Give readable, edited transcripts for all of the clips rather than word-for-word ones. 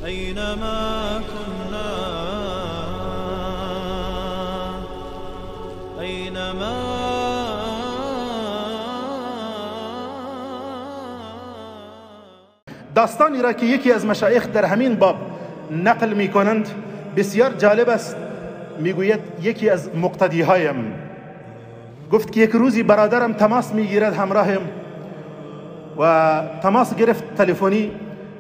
أينما كنا، أينما. داستانی را که یکی از مشایخ در همین باب نقل میکنند بسیار جالب است. میگوید یکی از مقتدی هایم گفت که یک روزی برادرم تماس میگیرد همراهم و تماس گرفت تلفنی،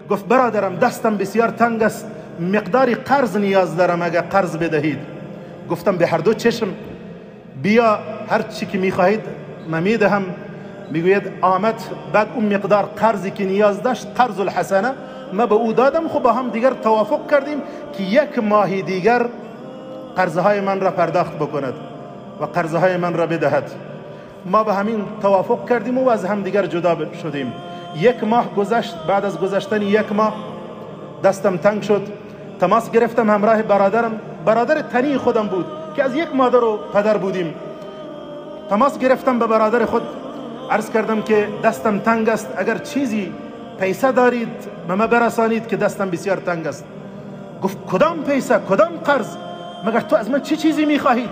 گفت برادرم دستم بسیار تنگ است، مقداری قرض نیاز دارم، اگر قرض بدهید. گفتم به هر دو چشم، بیا هر چی که میخواهید من میدهم. میگوید آمد، بعد اون مقدار قرضی که نیاز داشت، قرض الحسنه، ما به او دادم. خب با هم دیگر توافق کردیم که یک ماه دیگر قرضهای من را پرداخت بکند و قرضهای من را بدهد. ما به همین توافق کردیم و از هم دیگر جدا شدیم. یک ماه گذشت. بعد از گذشتن یک ماه دستم تنگ شد، تماس گرفتم همراه برادرم، برادر تنی خودم بود که از یک مادر و پدر بودیم. تماس گرفتم به برادر خود، عرض کردم که دستم تنگ است، اگر چیزی پیسه دارید به ما برسانید که دستم بسیار تنگ است. گفت کدام پیسه، کدام قرض؟ مگر تو از من چه چیزی میخواهید؟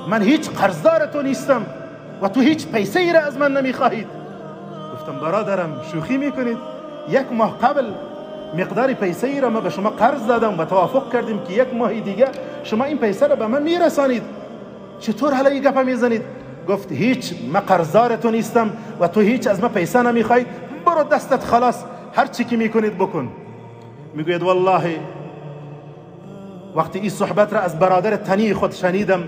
من هیچ قرضدار تو نیستم و تو هیچ پیسه ای را از من نمیخواهید. گفتم برادرم شوخی میکنید؟ یک ماه قبل مقدار پیسه ای را ما به شما قرض دادم و توافق کردیم که یک ماه دیگه شما این پیسه را به من میرسانید، چطور حالا این گپ میزنید؟ گفت هیچ، من قرضدار تو نیستم و تو هیچ از من پیسه نمیخواهید، برو دستت خلاص، هر چی که میکنید بکن. میگوید والله وقتی این صحبت را از برادر تنی خود شنیدم،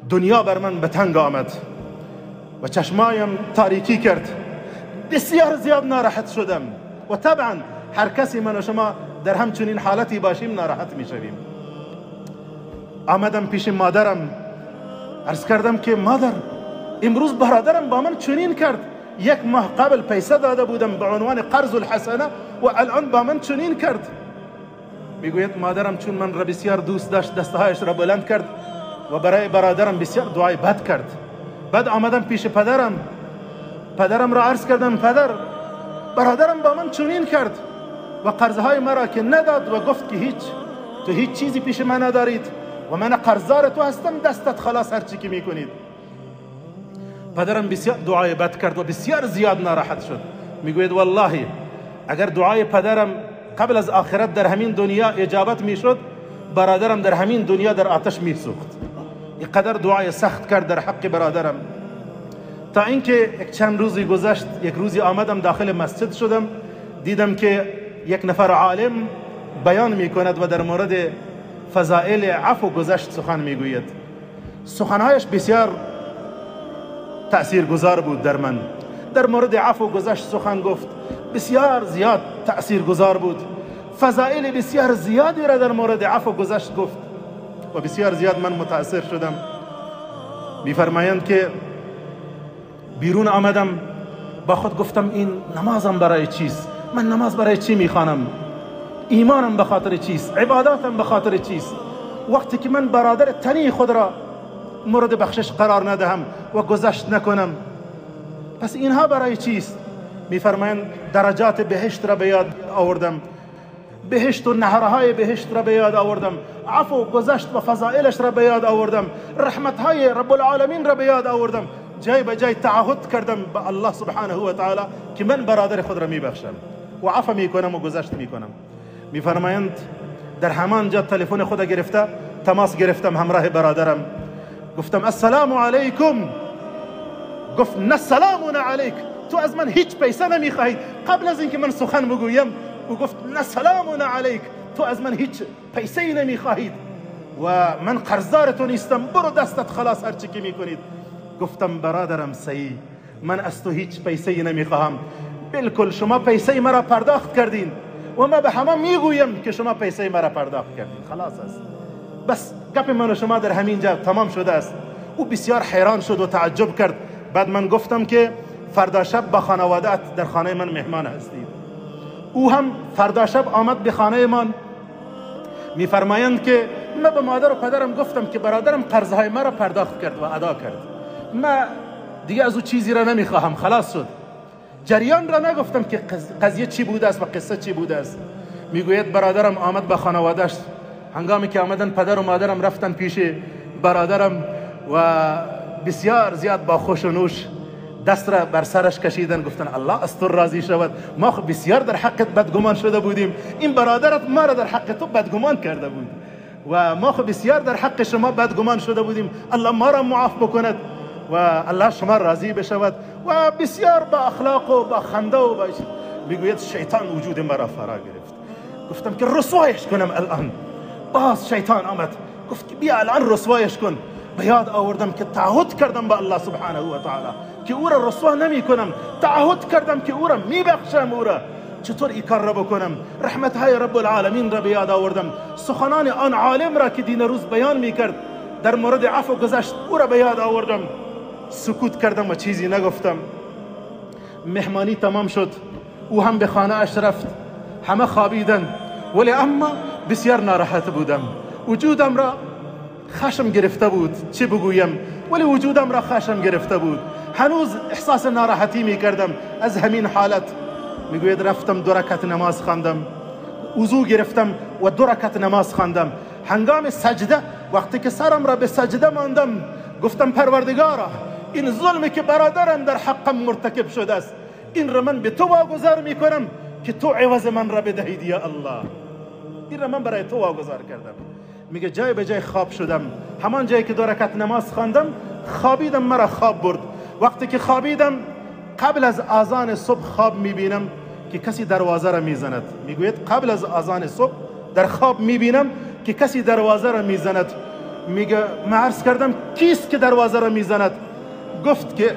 دنیا بر من به تنگ آمد و چشمایم تاریکی کرد، بسیار زیاد ناراحت شدم. و طبعا هر کسی من و شما در همچنین حالتی باشیم ناراحت میشویم. آمدم پیش مادرم، عرض کردم که مادر امروز برادرم با من چنین کرد، یک ماه قبل پیسه داده بودم به عنوان قرض الحسنه و الان با من چنین کرد. میگوید مادرم چون من را بسیار دوست داشت دستهایش را بلند کرد و برای برادرم بسیار دعای بد کرد. بعد آمدم پیش پدرم، پدرم را عرض کردم پدر برادرم با من چنین کرد و قرضهای مرا که نداد و گفت که هیچ، تو هیچ چیزی پیش من ندارید و من قرضدار تو هستم، دستت خلاص، هر چی که میکنید. پدرم بسیار دعای بد کرد و بسیار زیاد ناراحت شد. میگوید والله اگر دعای پدرم قبل از آخرت در همین دنیا اجابت میشد، برادرم در همین دنیا در آتش میسوخت. اینقدر دعای سخت کرد در حق برادرم. تا اینکه یک چند روزی گذشت، یک روزی آمدم داخل مسجد شدم، دیدم که یک نفر عالم بیان میکند و در مورد فضائل عفو گذشت سخن میگوید. سخنهایش بسیار تأثیرگذار بود در من. در مورد عفو گذشت سخن گفت، بسیار زیاد تأثیرگذار بود. فضائل بسیار زیادی را در مورد عفو گذشت گفت و بسیار زیاد من متأثر شدم. میفرمایند که بیرون آمدم، با خود گفتم این نمازم برای چیست؟ من نماز برای چی میخوانم؟ ایمانم به خاطر چیست؟ عباداتم به خاطر چیست؟ وقتی که من برادر تنی خود را مورد بخشش قرار ندهم و گذشت نکنم، پس اینها برای چیست؟ میفرمایند درجات بهشت را به یاد آوردم، بهشت و نهرهای بهشت را به یاد آوردم، عفو گذشت و فضائلش را به یاد آوردم، رحمتهای رب العالمین را به یاد آوردم. جای به جای تعهد کردم به الله سبحانه و تعالی که من برادر خود را میبخشم و عفو میکنم و گذشت میکنم. میفرمایند در همان جا تلفن خود گرفته تماس گرفتم همراه برادرم، گفتم السلام علیکم. گفت نه سلام علیک، تو از من هیچ پیسه نمیخواهید. قبل از اینکه من سخن بگویم او گفت نه سلام علیک، تو از من هیچ پیسه ای نمیخواهید و من قرضدار تو نیستم، برو دستت خلاص، هر چی که میکنید. گفتم برادرم صحیح، من از تو هیچ پیسه ای نمیخواهم، بالکل شما پیسه مرا پرداخت کردین و ما به همه میگویم که شما پیسه مرا پرداخت کردین، خلاص است، بس گپ من و شما در همین جا تمام شده است. او بسیار حیران شد و تعجب کرد. بعد من گفتم که فردا شب با خانواده‌ات در خانه من مهمان هستید. او هم فردا شب آمد به خانه من. میفرمایند که من به مادر و پدرم گفتم که برادرم قرضهای مرا پرداخت کرد و ادا کرد، من دیگه از او چیزی را نمیخواهم، خلاص شد. جریان را نگفتم که قضیه چی بوده است و قصه چی بوده است. میگوید برادرم آمد به خانواده‌اش. هنگامی که آمدن پدر و مادرم رفتن پیش برادرم و بسیار زیاد با خوش و نوش دست را بر سرش کشیدن، گفتن الله از تو راضی شود، ما خب بسیار در حقت بدگمان شده بودیم، این برادرت ما را در حق تو بدگمان کرده بود و ما خب بسیار در حق شما بدگمان شده بودیم، الله ما را معاف بکند و الله شما راضی بشود. و بسیار با اخلاق و با خنده و با میگوید شیطان وجود مرا فرا گرفت. گفتم که رسوایش کنم الان. باز شیطان آمد گفت که بیا الان رسوایش کن. به یاد آوردم که تعهد کردم با الله سبحانه و تعالی که او را رسوا نمی کنم، تعهد کردم که او را می بخشم. او را چطور این کار را بکنم؟ رحمت های رب العالمین را به یاد آوردم، سخنان آن عالم را که دین روز بیان می کرد در مورد عفو گذشت او را به یاد آوردم. سکوت کردم و چیزی نگفتم. مهمانی تمام شد، او هم به خانه اش رفت، همه خوابیدن، ولی اما بسیار ناراحت بودم. وجودم را خشم گرفته بود، چه بگویم، ولی وجودم را خشم گرفته بود. هنوز احساس ناراحتی می کردم از همین حالت. میگوید رفتم 2 رکعت نماز خواندم، وضو گرفتم و 2 رکعت نماز خواندم. هنگام سجده وقتی که سرم را به سجده ماندم گفتم پروردگارا، این ظلمی که برادرم در حقم مرتکب شده است این را من به تو واگذار میکنم که تو عوض من را بدهید یا الله. این را من برای تو واگذار کردم. میگه جای به جای خواب شدم، همان جایی که 2 رکعت نماز خواندم خوابیدم، مرا خواب برد. وقتی که خوابیدم قبل از اذان صبح خواب میبینم که کسی دروازه را میزند. میگوید قبل از اذان صبح در خواب میبینم که کسی دروازه را میزند. میگه من عرض کردم کیست که دروازه را میزند؟ گفت که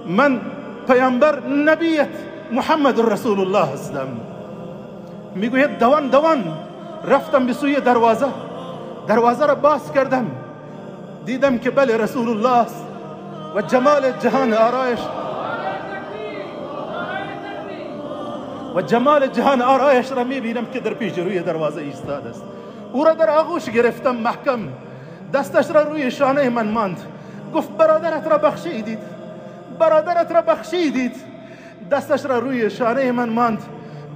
من پیامبر نبیت محمد رسول الله هستم. میگوید دوان دوان رفتم به سوی دروازه، دروازه را باز کردم، دیدم که بله رسول الله است و جمال جهان آرایش و جمال جهان آرایش را میبینم که در پیش روی دروازه ایستاده است. او را در آغوش گرفتم محکم، دستش را روی شانه من ماند. گفت برادرت را بخشیدید، برادرت را بخشیدید. دستش را روی شانه من ماند.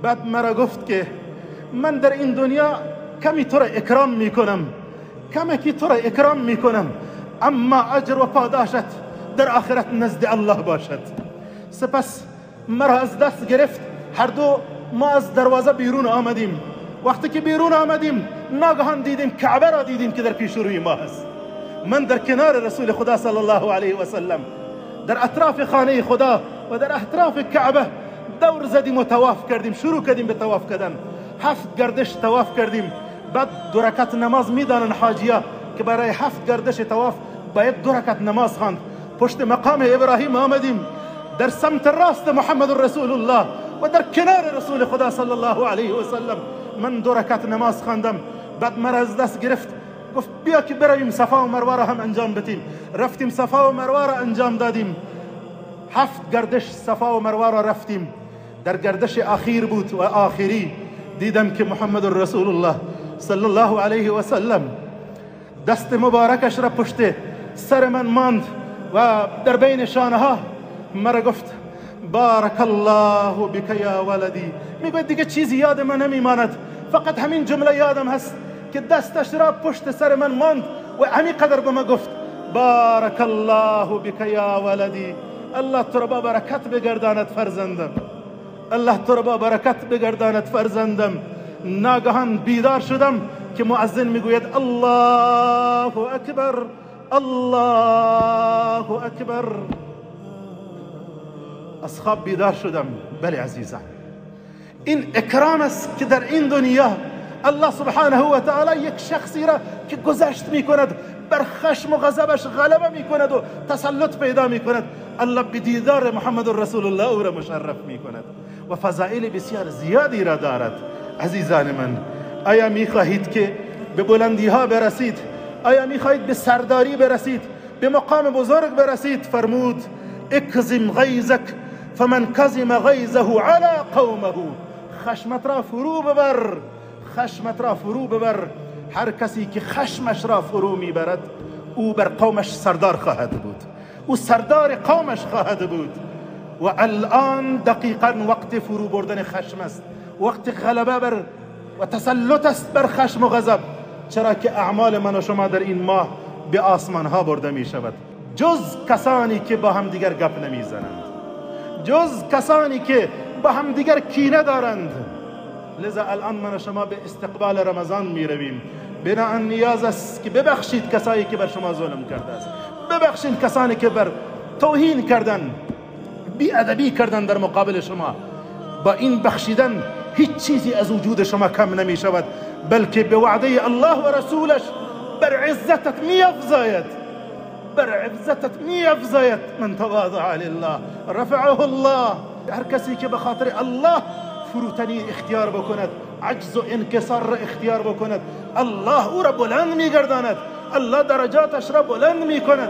بعد مرا گفت که من در این دنیا کمی تو را اکرام میکنم، کمی تو را اکرام میکنم، اما اجر و پاداشت در آخرت نزد الله باشد. سپس مرا از دست گرفت، هر دو ما از دروازه بیرون آمدیم. وقتی که بیرون آمدیم ناگهان دیدیم کعبه را دیدیم که در پیش روی ما هست. من در کنار رسول خدا صلی الله علیه و سلم در اطراف خانه خدا و در اطراف کعبه دور زدیم و طواف کردیم. شروع کردیم به طواف کردن، 7 گردش طواف کردیم. بعد 2 رکعت نماز میدانن حاجیا که برای 7 گردش طواف باید 2 رکعت نماز خواند. پشت مقام ابراهیم آمدیم، در سمت راست محمد رسول الله و در کنار رسول خدا صلی الله علیه و سلم من 2 رکعت نماز خواندم. بعد مرا از دست گرفت گفت بیا که برویم صفا و مروه را هم انجام بدیم. رفتیم صفا و مروه را انجام دادیم. 7 گردش صفا و مروه را رفتیم. در گردش اخیر بود و آخری دیدم که محمد رسول الله صلی الله علیه و سلم دست مبارکش را پشت سر من ماند و در بین شانه ها مرا گفت بارک الله بک یا ولدی. میگوید دیگه چیزی یاد من نمیماند، فقط همین جمله یادم هست که دستش را پشت سر من ماند و همین قدر به من گفت بارک الله بک یا ولدی. الله تو را با برکت بگرداند فرزندم، الله تو را با برکت بگرداند فرزندم. ناگهان بیدار شدم که مؤذن میگوید الله اکبر، الله اکبر. از خواب بیدار شدم. بله عزیزان، این اکرام است که در این دنیا الله سبحانه و تعالی یک شخصی را که گذشت میکند، بر خشم و غضبش غلبه میکند و تسلط پیدا میکند، الله به دیدار محمد رسول الله او را مشرف میکند و فضائل بسیار زیادی را دارد. عزیزان من، آیا میخواهید که به بلندی ها برسید؟ آیا میخواهید به سرداری برسید؟ به مقام بزرگ برسید؟ فرمود اکظم غیظک فمن کظم غیظه علی قومه. خشمت را فرو ببر، خشمت را فرو ببر. هر کسی که خشمش را فرو میبرد او بر قومش سردار خواهد بود، او سردار قومش خواهد بود. و الان دقیقا وقت فرو بردن خشم است، وقت غلبه بر و تسلط است بر خشم و غضب، چرا که اعمال من و شما در این ماه به آسمان ها برده می شود. جز کسانی که با هم دیگر گپ نمی زنند، جز کسانی که با هم دیگر کینه دارند. لذا الان من و شما به استقبال رمضان می رویم. بناءً نیاز است که ببخشید کسایی که بر شما ظلم کرده است، ببخشید کسانی که بر توهین کردن، بی ادبی کردن در مقابل شما. با این بخشیدن هیچ چیزی از وجود شما کم نمی شود، بلکه به وعده الله و رسولش بر عزتت می افزاید، بر عزتت می افزاید. من تواضع لله رفعه الله. هر کسی که به خاطر الله فروتنی اختیار بکند، عجز و انکسار را اختیار بکند، الله او را بلند می گرداند، الله درجاتش را بلند می کند.